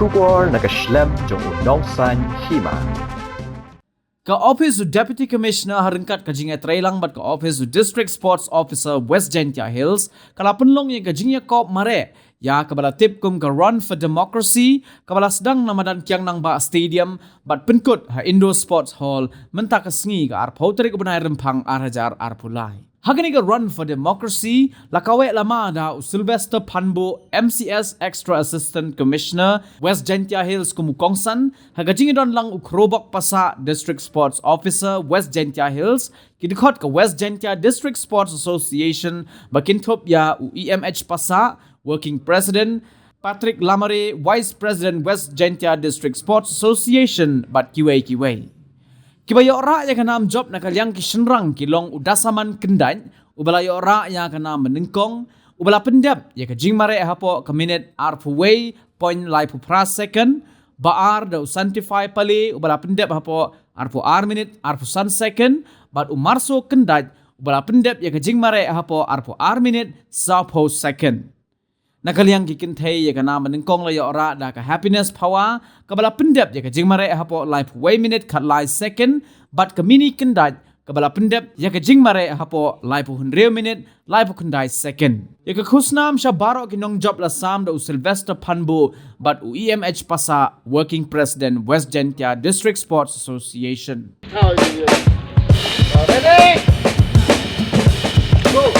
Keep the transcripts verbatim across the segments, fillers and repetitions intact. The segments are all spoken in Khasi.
Khubor na ka shlem jong u Nongsaiñ Hima. Ka Office u Deputy Commissioner ha ryngkat ka jingïatreilang bad ka Office u District Sports Officer West Jaintia Hills ka la pynlong ïa ka jingïakop mareh ïa kaba la tip kum ka Run for Democracy, kaba la sdang na madan Kiang Nangbah Stadium bad pynkut ha Indoor Sports Hall mynta ka sngi ka arphew tarik u bnai Rymphang ar hajar arphew lai. Ha kane ka Run for Democracy la kaweh lama da u Sylvester Phanbuh, M C S Extra Assistant Commissioner West Jaintia Hills kum u kongsan, ha ka jingdon lang u Khrobok Passah, District Sports Officer West Jaintia Hills, ki dkhot ka West Jaintia District Sports Association ba kynthup ïa u E M H Passah, Working President, Patrick Lamare, Vice President West Jaintia District Sports Association bad kiwei kiwei. Kiba ïoh rah ïa ka nam jop na ka liang ki shynrang ki long u Dasaman Kyndait, uba la ïoh rah ïa ka nam banyngkong, uba la pyndep ïa ka jingmareh hapoh ka minit arphew wei point laiphew phra second, ba ar da u Sanctify Pale, uba la pyndep hapoh arphew ar minit arphew san second, bad u Marso Kyndait, uba la pyndep ïa ka jingmareh hapoh arphew ar minit sawphew second. Na ka liang ki kynthei ïa ka nam banyngkong la ïoh rah da ka Happiness Phawa, kaba la pyndep ïa ka jingmareh hapoh laiphew wei minit khatlai second, bad ka Mini Kyndait, kaba la pyndep ïa ka jingmareh hapoh laiphew hynriew minit laiphew khyndai second. Ïa ka khusnam sha baroh ki nongjop la sam da u Sylvester Phanbuh bad u E M H Passah, Working President West Jaintia District Sports Association. Ready? Go!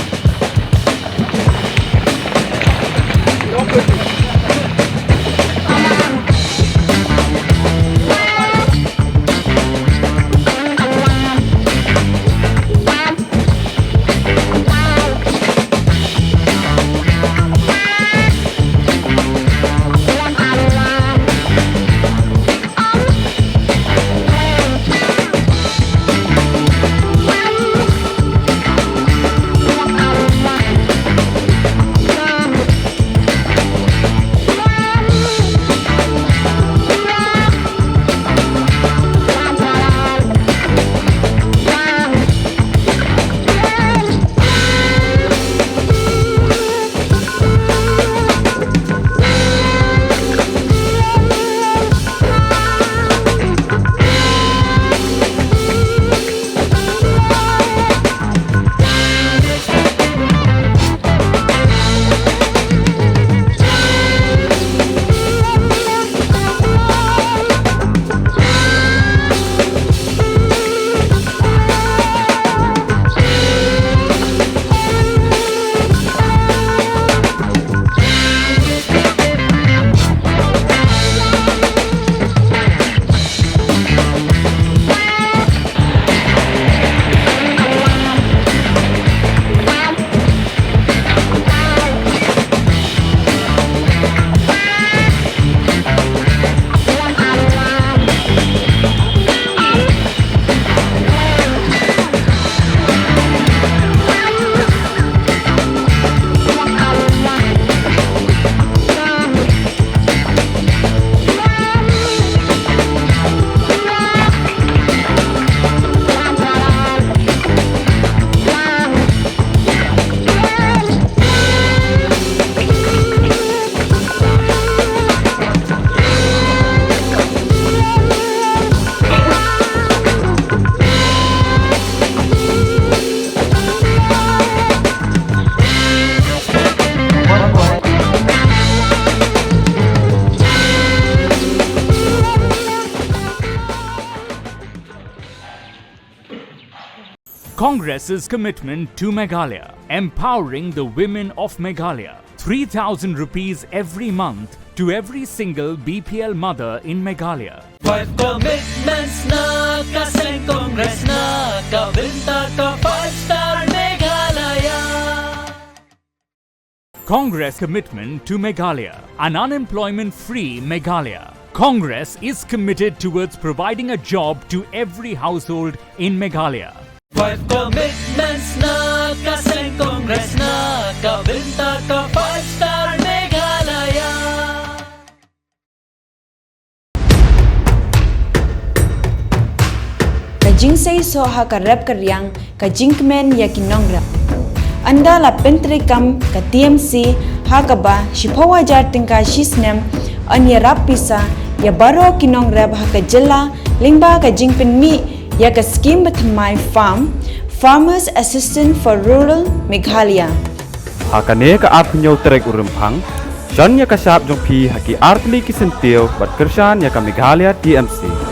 Congress's commitment to Meghalaya, empowering the women of Meghalaya. Three thousand rupees every month to every single B P L mother in Meghalaya. Five commitments na ka seng Congress na ka bynta ka five star Meghalaya. Congress commitment to Meghalaya, an unemployment-free Meghalaya. Congress is committed towards providing a job to every household in Meghalaya. Five commitments na ka seng Congress na ka bynta ka five star Meghalaya. Ka jingseisoh ha ka rep ka riang, ka jingkmen ïa ki nongrep. Ynda la pyntreikam ka T M C ha kaba shiphew hajar tyngka shi snem, yn ïarap pisa ïa baroh ki nongrep ha ka jylla lyngba ka jingpynmih ïa ka skhim bathymmai farm, Farmers Assistance for Rural Meghalaya. Ha kane ka arphew tarik u Rymphang, shon ïa ka shap jong phi ha ki artylli ki syntiew bad kyrshan ïa ka Meghalaya T M C.